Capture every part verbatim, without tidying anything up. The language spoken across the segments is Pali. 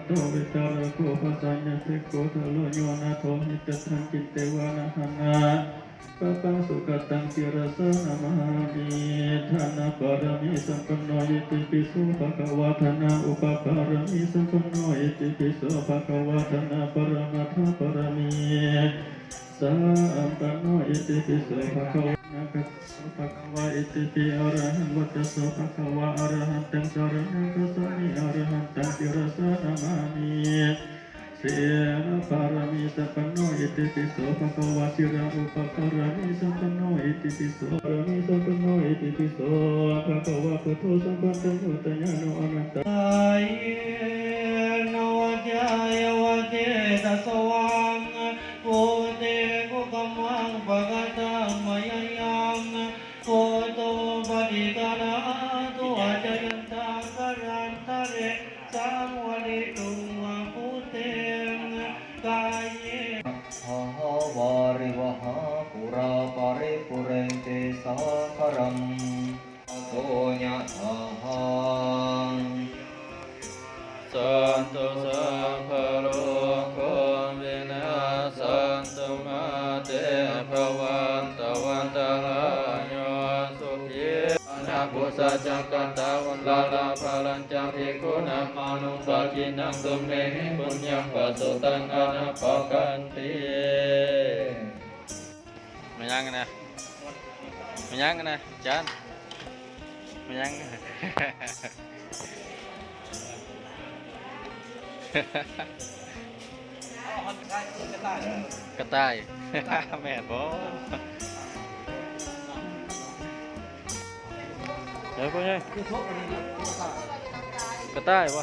Saṅkhāto vītarāgo pajāya bhikkhu, saraṇo naṭṭho hi tatthaṃ, kinte vanaṃ hana papaṃ, sugataṃ sirasā namāmi. Dānapāramī sampanno itipi so bhagavā, dāna upapāramī sampanno itipi so bhagavā, dāna paramattha pāramī sampanno itipi so bhagavā, bhagavā itipi arahaṃ vata so bhagavā, arahantaṃ saraṇaṃ gacchāmi, arahantaṃ sirasā namāmi. Sīla pāramī sampanno itipi so bhagavā, sīla upapāramī sampanno itipi so pāramī sampanno itipi so bhagavā, buddho sabbaññatañāṇo anantā kāyena vācāya va cetasā vā, buddhe kukammaṃ pakataṃ mayā yaṃ, buddho paṭiggaṇhatu accayantaṃ, kālantare saṃvarituṃ va buddhe kāye. Yathā vārivahā pūrā paripūrenti sāgaraṃ, yathā santu sabbarogo vinassatu, mā te bhavatvantarāyo, sukhī. Anāpussayaṃ katā uḷārā, balañca bhikkhūnamanuppadinnaṃ, tumhehi puññaṃ pasutaṃ anappakanti. มายังนะ มายังนะ อาจารย์ มายัง กระต่าย แม่นบ่ เดี๋ยวพ่อใหญ่ กระต่ายวะ ก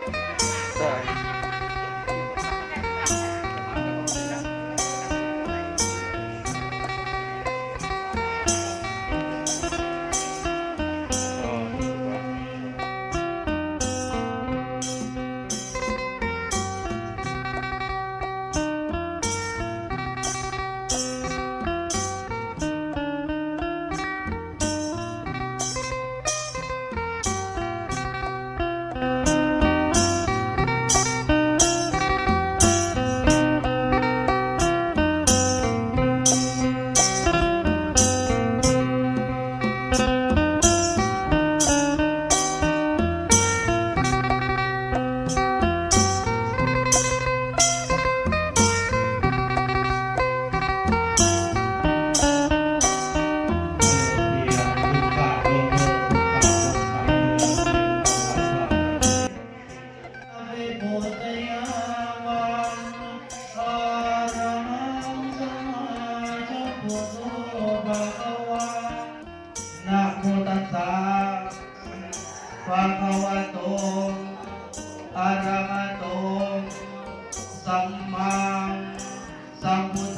ระต่ายArahaṃ sammāsambuddho bhagavā. Namo tassa bhagavato arahato sammāsambuddhassa.